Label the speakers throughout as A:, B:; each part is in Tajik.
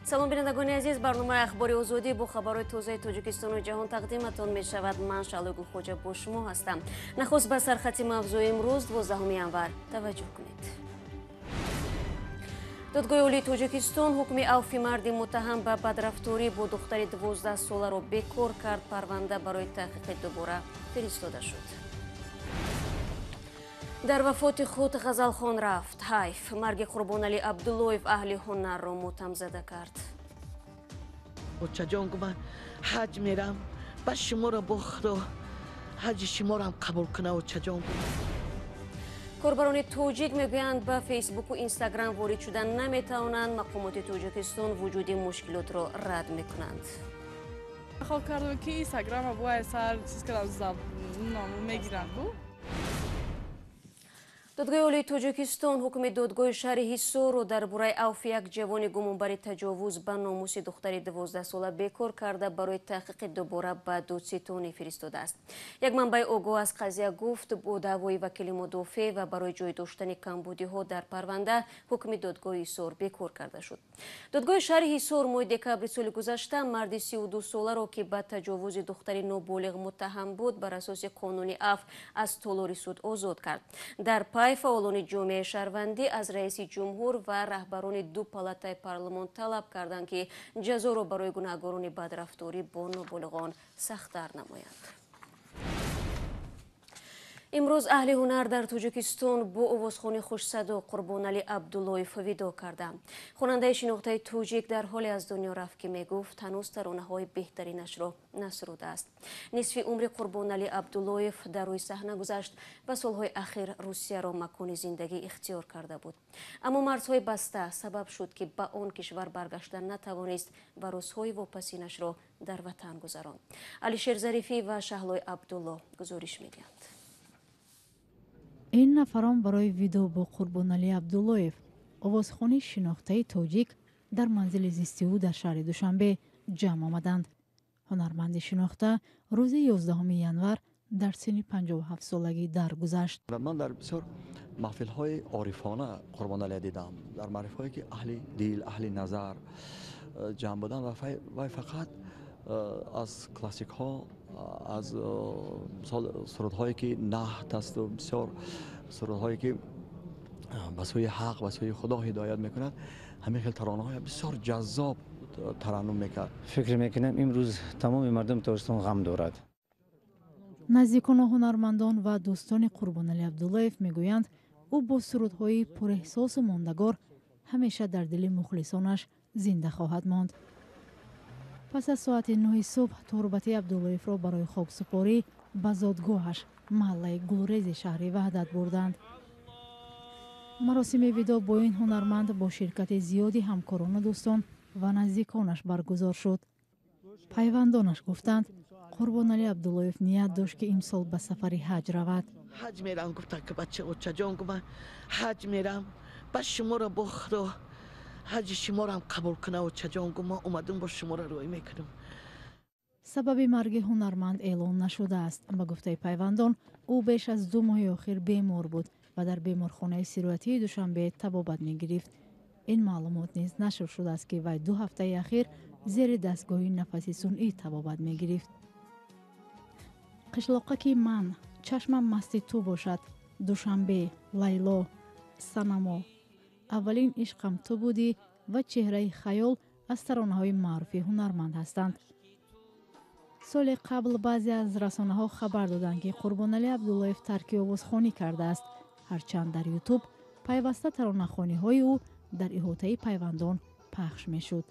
A: Салом, бинандагони азиз. Барномаи Ахбори Озодӣ бо хабарҳои тозаи Тоҷикистону ҷаҳон тақдиматон мешавад. Ман Шаълои Гулхоҷа бо шумо ҳастам. Нахуст ба сархати мавзӯи имрӯз, 12 январ, таваҷҷӯҳ кунед. Додгоҳи Олии Тоҷикистон ҳукми авфи марди муттаҳам ба бадрафторӣ бо духтари 12-соларо бекор кард. Парванда барои таҳқиқи дубора фиристода шуд. Дар вафоти худ ғазалхон рафт. Ҳайф, марги Қурбоналӣ Абдуллоев аҳли ҳунарро мотамзада кард.
B: Очаҷон, гу ман ҳаҷ мерам, ба шуморо бо Худо ҳаҷи шуморо қабул куна, очаҷон.
A: Корбарони тоҷик мегӯянд, ба Фейсбуку Инстаграм ворид шудан наметавонанд. Мақомоти Тоҷикистон вуҷуди мушкилотро рад мекунанд.
C: Хол кардам, ки Инстаграма бояд сар чиз кардам, мегиранд.
A: Додгоҳи Олии Тоҷикистон ҳукми додгоҳи шаҳри Ҳисорро дар бораи авфи як ҷавони гумонбари таҷовуз ба номуси духтари 12-сола бекор карда, барои таҳқиқи дубора ба додситонӣ фиристодааст. Як манбаи огоҳ аз қазия гуфт, бо даъвои вакили мудофеъ ва барои ҷой доштани камбудиҳо дар парванда ҳукми додгоҳи Ҳисор бекор карда шуд. Додгоҳи шаҳри Ҳисор моҳи декабри соли гузашта марди 32-соларо, ки ба таҷовузи духтари ноболиғ муттаҳам буд, бар асоси қонуни афв аз толори суд озод кард. Дар пай фаъолони ҷомеаи шаҳрвандӣ аз раиси ҷумҳур ва раҳбарони ду палатаи парлумон талаб карданд, ки ҷазоро барои гунаҳгорони бадрафторӣ бо ноболиғон сахттар намоянд. Имрӯз аҳли ҳунар дар Тоҷикистон бо овозхони хушсадо Қурбоналӣ Абдуллоев видоъ карданд. Хонандаи шинохтаи тоҷик дар ҳоле аз дунё рафт, ки мегуфт, ҳанӯз таронаҳои беҳтаринашро насурудааст. Нисфи умри Қурбоналӣ Абдуллоев дар рӯи саҳна гузашт ва солҳои ахир Русияро макони зиндагӣ ихтиёр карда буд. Аммо марзҳои баста сабаб шуд, ки ба он кишвар баргашта натавонист ва рӯзҳои вопасинашро дар ватан гузаронд. Алишер Зарифӣ ва Шаҳлои Абдулло гузориш медиҳанд.
D: Ин нафарон барои видоъ бо Қурбоналӣ Абдуллоев, овозхони шинохтаи тоҷик, дар манзили зисти ӯ дар шаҳри Душанбе ҷамъ омаданд. Ҳунарманди шинохта рӯзи 11 январ дар синни 57-солагӣ даргузашт.
E: Ман дар бисёр маҳфилҳои орифона Қурбоналия дидам, дар маҳфилҳое, ки аҳли дил, аҳли назар ҷамъ буданд, ва вай фақат аз классикҳо, аз сурудҳое, ки наҳт асту бисёр сурудҳое, ки ба сӯи ҳақ, ба сӯи Худо ҳидоят мекунад, ҳамин хел таронаҳоя бисёр ҷаззоб тараннум мекард.
F: Фикр мекунам, имрӯз тамоми мардуми Тоҷикистон ғам дорад.
D: Наздикону ҳунармандон ва дӯстони Қурбоналӣ Абдуллоев мегӯянд, ӯ бо сурудҳои пурэҳсосу мондагор ҳамеша дар дили мухлисонаш зинда хоҳад монд. Пас аз соати 9-и субҳ турбати Абдуллоевро барои хоксупорӣ ба зодгоҳаш, маҳаллаи Гулрези шаҳри Ваҳдат, бурданд. Маросими видоъ бо ин ҳунарманд бо ширкати зиёди ҳамкорону дӯстон ва наздиконаш баргузор шуд. Пайвандонаш гуфтанд, Қурбоналӣ Абдуллоев ният дошт, ки имсол ба сафари ҳаҷ равад.
B: Ҳаҷ мерам, гуфтам, ки бача, очаҷон, гу ман ҳаҷ мерам, ба шуморо бо Худо ҳаҷи шуморо қабул куна, очаҷон, гу ма омадам, бо шуморо рӯй мекунам.
D: Сабаби марги ҳунарманд эълон нашудааст. Ба гуфтаи пайвандон, ӯ беш аз 2 моҳи охир бемор буд ва дар беморхонаи сироятии Душанбе табобат мегирифт. Ин маълумот низ нашр шудааст, ки вай 2 ҳафтаи ахир зери дастгоҳи нафаси сунъӣ табобат мегирифт. Қишлоқаки ман, Чашмам масти ту бошад, Душанбе, Лайло, Санамо, Аввалин ишқам ту будӣ ва Чеҳраи хаёл аз таронаҳои маъруфи ҳунарманд ҳастанд. Соли қабл баъзе аз расонаҳо хабар доданд, ки Қурбоналӣ Абдуллоев тарки овозхонӣ кардааст, ҳарчанд дар Ютуб пайваста таронахониҳои ӯ дар иҳотаи пайвандон пахш мешуд.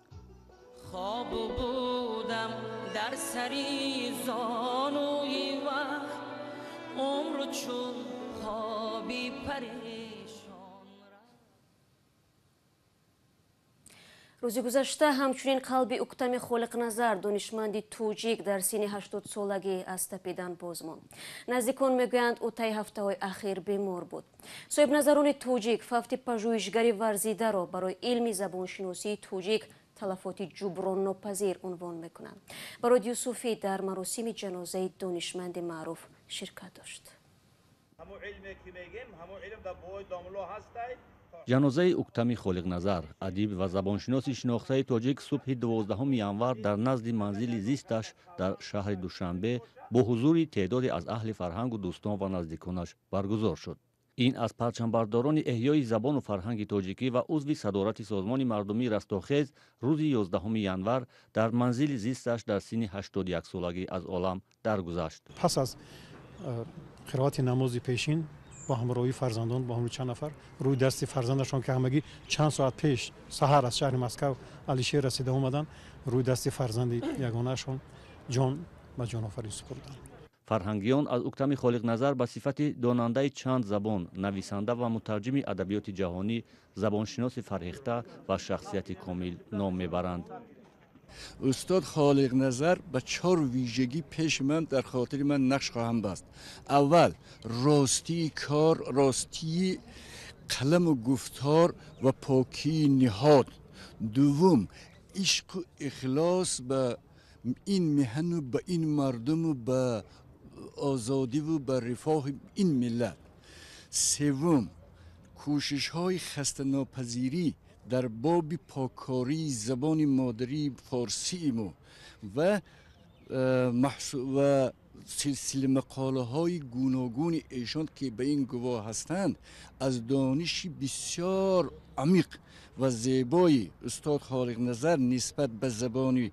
G: Хоб будам дар сари зонуи вақт, умру чун хоби парешон.
A: Рӯзи гузашта ҳамчунин қалби Уктами Холиқназар, донишманди тоҷик, дар синни 80-солагӣ аз тапидан боз монд. Наздикон мегӯянд, ӯ таи ҳафтаҳои ахир бемор буд. Соҳибназарони тоҷик фавти пажӯҳишгари варзидаро барои илми забоншиносии тоҷик талафоти ҷуброннопазир унвон мекунанд. Барод Юсуфӣ дар маросими ҷанозаи донишманди маъруф ширкат дошт.
H: Ҳамун илме, ки мегем, ҳамун илм дар бобои домло ҳастай. Ҷанозаи Уктами Холиқназар, адиб ва забоншиноси шинохтаи тоҷик, субҳи 12 январ дар назди манзили зисташ дар шаҳри Душанбе бо ҳузури теъдоде аз аҳли фарҳангу дӯстон ва наздиконаш баргузор шуд. Ин аз парчамбардорони эҳёи забону фарҳанги тоҷикӣ ва узви садорати созмони мардумии Растохез рӯзи 11 январ дар манзили зисташ дар синни 81-солагӣ аз олам даргузашт.
I: Пас аз қироати намози пешин бо ҳамроҳии фарзандон, бо ҳамроҳи чанд нафар рӯи дасти фарзандашон, ки ҳамагӣ чанд соат пеш саҳар аз шаҳри Москав Алишер расида омаданд, рӯи дасти фарзанди ягонаашон ҷон ба ҷонофарин супурданд.
H: Фарҳангиён аз Уктами Холиқназар ба сифати донандаи чанд забон, нависанда ва мутарҷими адабиёти ҷаҳонӣ, забоншиноси фарҳехта ва шахсияти комил ном мебаранд.
J: Устод Холиқназар ба чор вижагӣ пеши ман дар хотири ман нақш хоҳам баст. Аввал, ростии кор, ростии қаламу гуфтор ва покии ниҳод. Дуввум, ишқу ихлос ба ин меҳану ба ин мардуму ба озодиву ба рифоҳи ин миллат. Севум, кӯшишҳои хастанопазирӣ дар боби поккории забони модарии форсии мо ва силсила мақолаҳои гуногуни эшон, ки ба ин гувоҳ ҳастанд, аз дониши бисёр амиқ ва зебои устод Холиқназар нисбат ба забони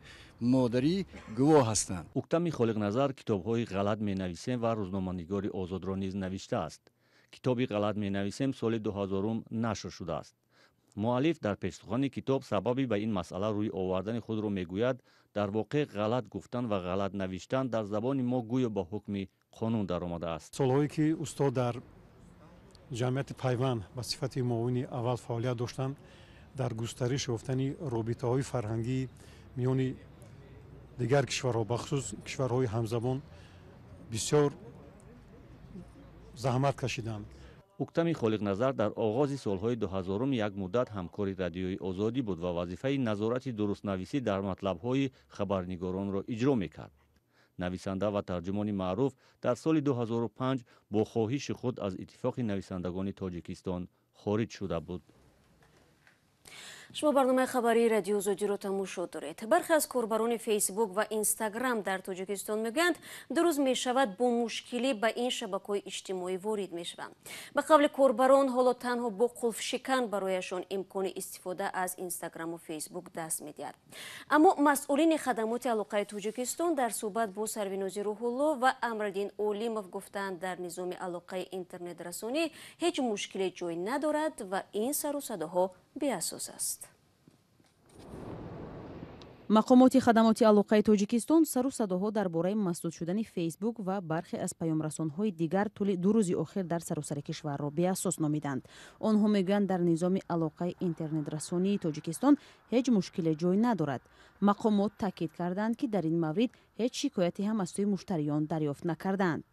J: модарӣ гувоҳ ҳастанд.
H: Уктами Холиқназар китобҳои «Ғалат менависем» ва «Рӯзноманигори озодро» низ навиштааст. Китоби «Ғалат менависем» соли 2000 нашр шудааст. Муаллиф дар пешсухани китоб сабаби ба ин масъала рӯй овардани худро мегӯяд: дар воқеъ ғалат гуфтан ва ғалат навиштан дар забони мо гӯё ба ҳукми қонун даромадааст.
I: Солҳое ки устод дар ҷамъияти Пайванд ба сифати муовини аввал фаъолият доштанд, дар густариш ёфтани робитаҳои фарҳангӣ миёни дигар кишварҳо, бахусус кишварҳои ҳамзабон, бисёр заҳмат кашиданд.
H: Уктами Холиқназар дар оғози солҳои 2000 як муддат ҳамкори Радиои Озодӣ буд ва вазифаи назорати дурустнависӣ дар матлабҳои хабарнигоронро иҷро мекард. Нависанда ва тарҷумони маъруф дар соли 2005 бо хоҳиши худ аз Иттифоқи нависандагони Тоҷикистон хориҷ шуда буд.
A: Шумо барномаи хабарии Радио Озодиро тамошо доред. Бархе аз корбарони Фейсбук ва Инстаграм дар Тоҷикистон мегӯянд, ду рӯз мешавад бо мушкилӣ ба ин шабакаҳои иҷтимоӣ ворид мешаванд. Ба қавли корбарон, ҳоло танҳо бо қулфшикан барояшон имкони истифода аз Инстаграму Фейсбук даст медиҳад. Аммо масъулини хадамоти алоқаи Тоҷикистон дар суҳбат бо Сарвинози Рӯҳулло ва Амриддин Олимов гуфтанд, дар низоми алоқаи интернетрасонӣ ҳеҷ мушкиле ҷой надорад ва ин сару садоҳо беасос аст.
K: Мақомоти хадамоти алоқаи Тоҷикистон сару садоҳо дар бораи масдуд шудани Фейсбук ва бархе аз паёмрасонҳои дигар тӯли 2 рӯзи охир дар саросари кишварро беасос номиданд. Онҳо мегӯянд, дар низоми алоқаи интернетрасонии Тоҷикистон ҳеҷ мушкиле ҷой надорад. Мақомот таъкид карданд, ки дар ин маврид ҳеҷ шикояте ҳам аз сӯи муштариён дарёфт накардаанд.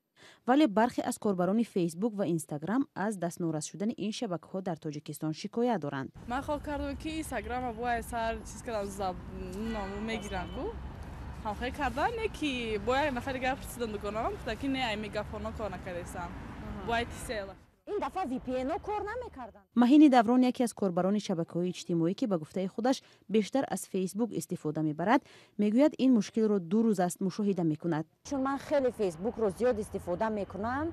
K: Вале бархе аз корбарони Фейсбук ва Инстаграм аз дастнорас шудани ин шабакаҳо дар Тоҷикистон шикоят доранд.
C: Ман хол кардам, ки Инстаграма бояд сар чиз кардам, мегирам ку ҳамхел кардан, не ки бояд нафари дигар пурсидам дуконам, гуфта ки не, ай мегафонҳо кор накардесам, бояд тисел.
L: Ин дафъа VPN-ҳо кор намекарданд.
K: Маҳини Даврон, яке аз корбарони шабакаҳои иҷтимоӣ, ки ба гуфтаи худаш бештар аз Фейсбук истифода мебарад, мегӯяд, ин мушкилро 2 рӯз аст мушоҳида мекунад.
L: Чун ман хеле Фейсбукро зиёд истифода мекунам,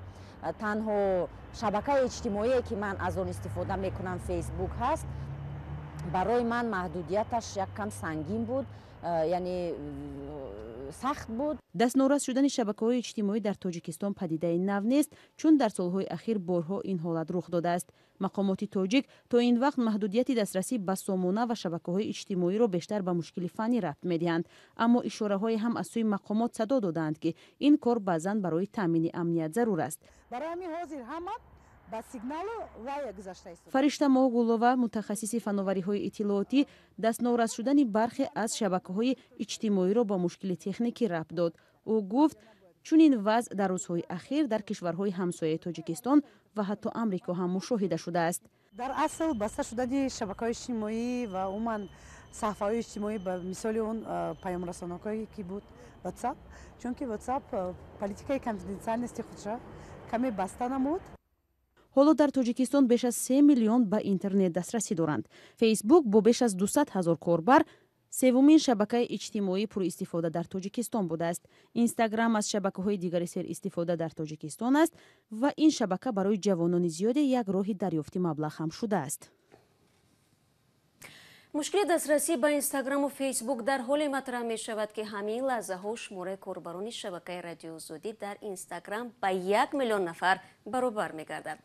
L: танҳо шабакаи иҷтимоие ки ман аз он истифода мекунам Фейсбук ҳаст. Барои ман маҳдудияташ як кам сангин буд, яъне сахт буд.
K: Дастнорас шудани шабакаҳои иҷтимоӣ дар Тоҷикистон падидаи нав нест, чун дар солҳои ахир борҳо ин ҳолат рух додааст. Мақомоти тоҷик то ин вақт маҳдудияти дастрасӣ ба сомона ва шабакаҳои иҷтимоиро бештар ба мушкили фаннӣ рабт медиҳанд, аммо ишораҳое ҳам аз сӯи мақомот садо додаанд, ки ин кор баъзан барои таъмини амният зарур аст.
M: Барои ҳамин ҳозир ҳама ба сигналу вая гузашта истода.
K: Фаришта Моҳгулова, мутахассиси фановариҳои иттилоотӣ, дастнорас шудани бархе аз шабакаҳои иҷтимоиро ба мушкили техникӣ рабт дод. Ӯ гуфт, чунин вазъ дар рӯзҳои ахир дар кишварҳои ҳамсояи Тоҷикистон ва ҳатто Амрико ҳам мушоҳида шудааст.
M: Дар асл баста шудани шабакаҳои иҷтимоӣ ва умуман саҳифаҳои иҷтимоӣ ба мисоли он паёмрасонҳое ки буд WhatsApp, чунки WhatsApp политикаи конфиденциальности худша каме баста намуд.
K: Ҳоло дар Тоҷикистон беш аз 3 миллион ба интернет дастрасӣ доранд. Фейсбук бо беш аз 200 ҳазор корбар севумин шабакаи иҷтимоии пуристифода дар Тоҷикистон будааст. Инстаграм аз шабакаҳои дигари серистифода дар Тоҷикистон аст ва ин шабака барои ҷавонони зиёде як роҳи дарёфти маблағ ҳам шудааст.
A: Мушкили дастрасӣ ба Инстаграму Фейсбук дар ҳоле матраҳ мешавад, ки ҳамин лаҳзаҳо шумораи корбарони шабакаи Радиои Озодӣ дар Инстаграм ба 1 миллион нафар баробар мегардад.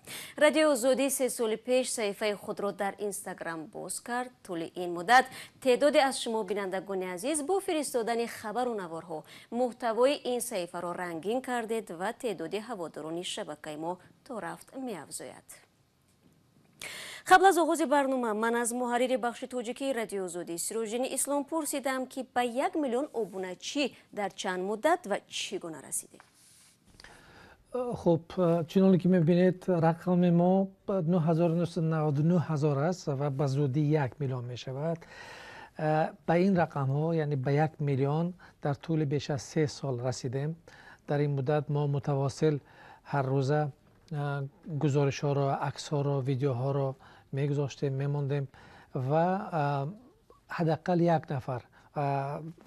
A: Радиои Озодӣ 3 соли пеш саҳифаи худро дар Инстаграм боз кард. Тӯли ин муддат теъдоде аз шумо бинандагони азиз бо фиристодани хабару наворҳо муҳтавои ин саҳифаро рангин кардед ва теъдоди ҳаводорони шабакаи мо то рафт меафзояд. Қабл аз оғози барнома ман аз муҳаррири бахши тоҷикии Радиои Озодӣ Сироҷиддини Ислом пурсидам, ки ба 1 миллион обуначӣ дар чанд муддат ва чӣ гуна расидем.
N: Хуб, чуноне ки мебинед, рақами мо 9999 ҳазор аст ва ба зудӣ 1 миллион мешавад. Ба ин рақамҳо, яъне ба 1 миллион дар тӯли беш аз 3 сол расидем. Дар ин муддат мо мутавосил ҳар рӯза гузоришҳоро, аксҳоро, видеоҳоро мегузоштем, мемондем ва ҳадди ақал як нафар,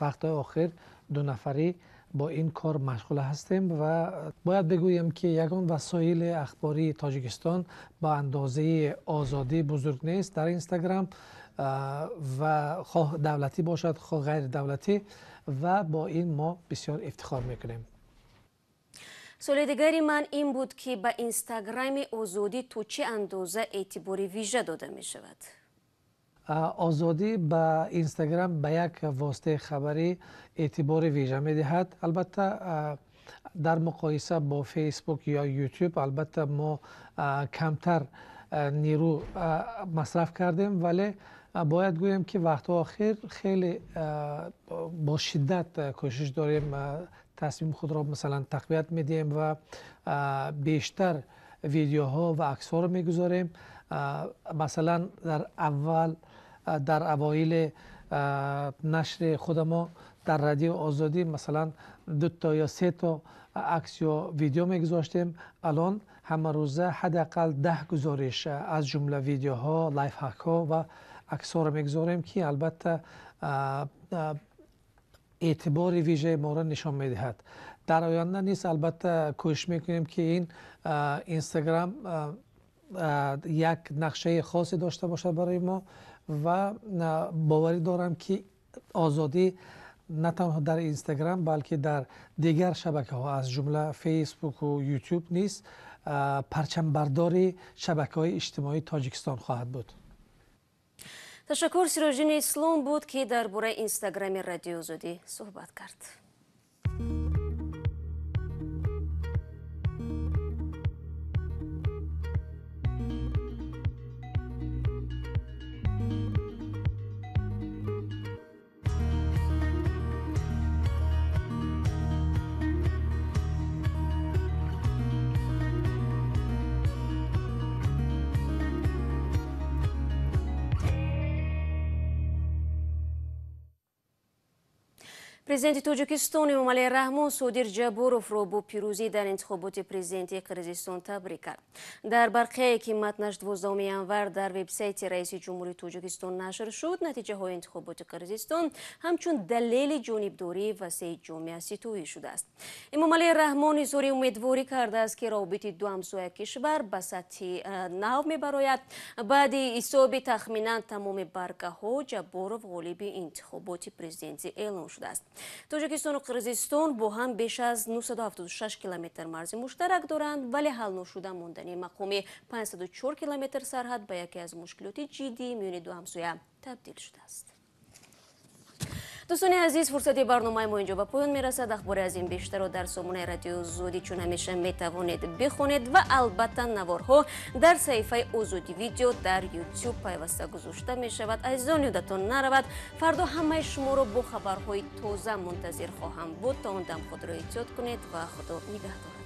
N: вақтҳои охир 2 нафарӣ бо ин кор машғул ҳастем ва бояд бигӯем, ки ягон васоили ахбории Тоҷикистон ба андозаи Озодӣ бузург нест дар Инстаграм ва хоҳ давлатӣ бошад, хоҳ ғайридавлатӣ, ва бо ин мо бисёр ифтихор мекунем.
A: Суоли дигари ман ин буд, ки ба Инстаграми Озодӣ то чӣ андоза эътибори вижа дода мешавад?
N: Озодӣ ба Инстаграм ба як воситаи хабарӣ эътибори вижа медиҳад. Албатта, дар муқоиса бо Фейсбук ё Ютуб, албатта, мо камтар нерӯ масраф кардем, вале бояд гӯем, ки вақтҳо охир хеле бо шиддат кӯшиш дорем, тасмими худро масалан тақвият медиҳем ва бештар видеоҳо ва аксҳоро мегузорем. Масалан, дар аввал, дар авоили нашри худамо дар Радиои Озодӣ, масалан, 2 то ё 3 то акс ё видео мегузоштем. Алон ҳамарӯза ҳадди ақал 10 гузориш, аз ҷумла видеоҳо, лайфхакҳо ва аксҳоро мегузорем, ки албатта эътибори вижаи моро нишон медиҳад. Дар оянда низ албатта кӯшиш мекунем, ки ин Инстаграм як нақшаи хосе дошта бошад барои мо ва боварӣ дорам, ки Озодӣ на танҳо дар Инстаграм, балки дар дигар шабакаҳо, аз ҷумла Фейсбуку Ютуб низ парчамбардори шабакаҳои иҷтимоии Тоҷикистон хоҳад буд.
A: Ташаккур. Сироҷиддини Ислом буд, ки дар бораи Инстаграми Радиои Озодӣ суҳбат кард. Президенти Тоҷикистон Эмомалӣ Раҳмон Содир Ҷабборовро бо пирӯзӣ дар интихоботи президентии Қирғизистон табрик кард. Дар барқияе, ки матнаш 12 январ дар вебсайти раиси ҷумҳурии Тоҷикистон нашр шуд, натиҷаҳои интихоботи Қирғизистон ҳамчун далели ҷонибдории васеи ҷомеа ситоӣ шудааст. Эмомалӣ Раҳмон изҳори умедворӣ кардааст, ки равобити ду ҳамсоя кишвар ба сатҳи нав мебарояд. Баъди ҳисоби тахминан тамоми баргаҳо, Ҷабборов ғолиби интихоботи президентӣ эълон шудааст. Тоҷикистону Қирғизистон бо ҳам беш аз 976 километр марзи муштарак доранд, вале ҳал ношуда мондани мақоми 504 километр сарҳад ба яке аз мушкилоти ҷиддии миёни ду ҳамсоя табдил шудааст. Дӯстони азиз, фурсати барномаи мо инҷо ба поён мерасад. Ахбори аз ин бештарро дар сомонаи Радиои Озодӣ чун ҳамеша метавонед бихонед ва албатта наворҳо дар саҳифаи Озодӣ видео дар Ютуб пайваста гузошта мешавад. Азизон, ёдатон наравад, фардо ҳамаи шуморо бо хабарҳои тоза мунтазир хоҳам буд. То он дам худро эҳтиёт кунед ва Худо нигаҳдорад.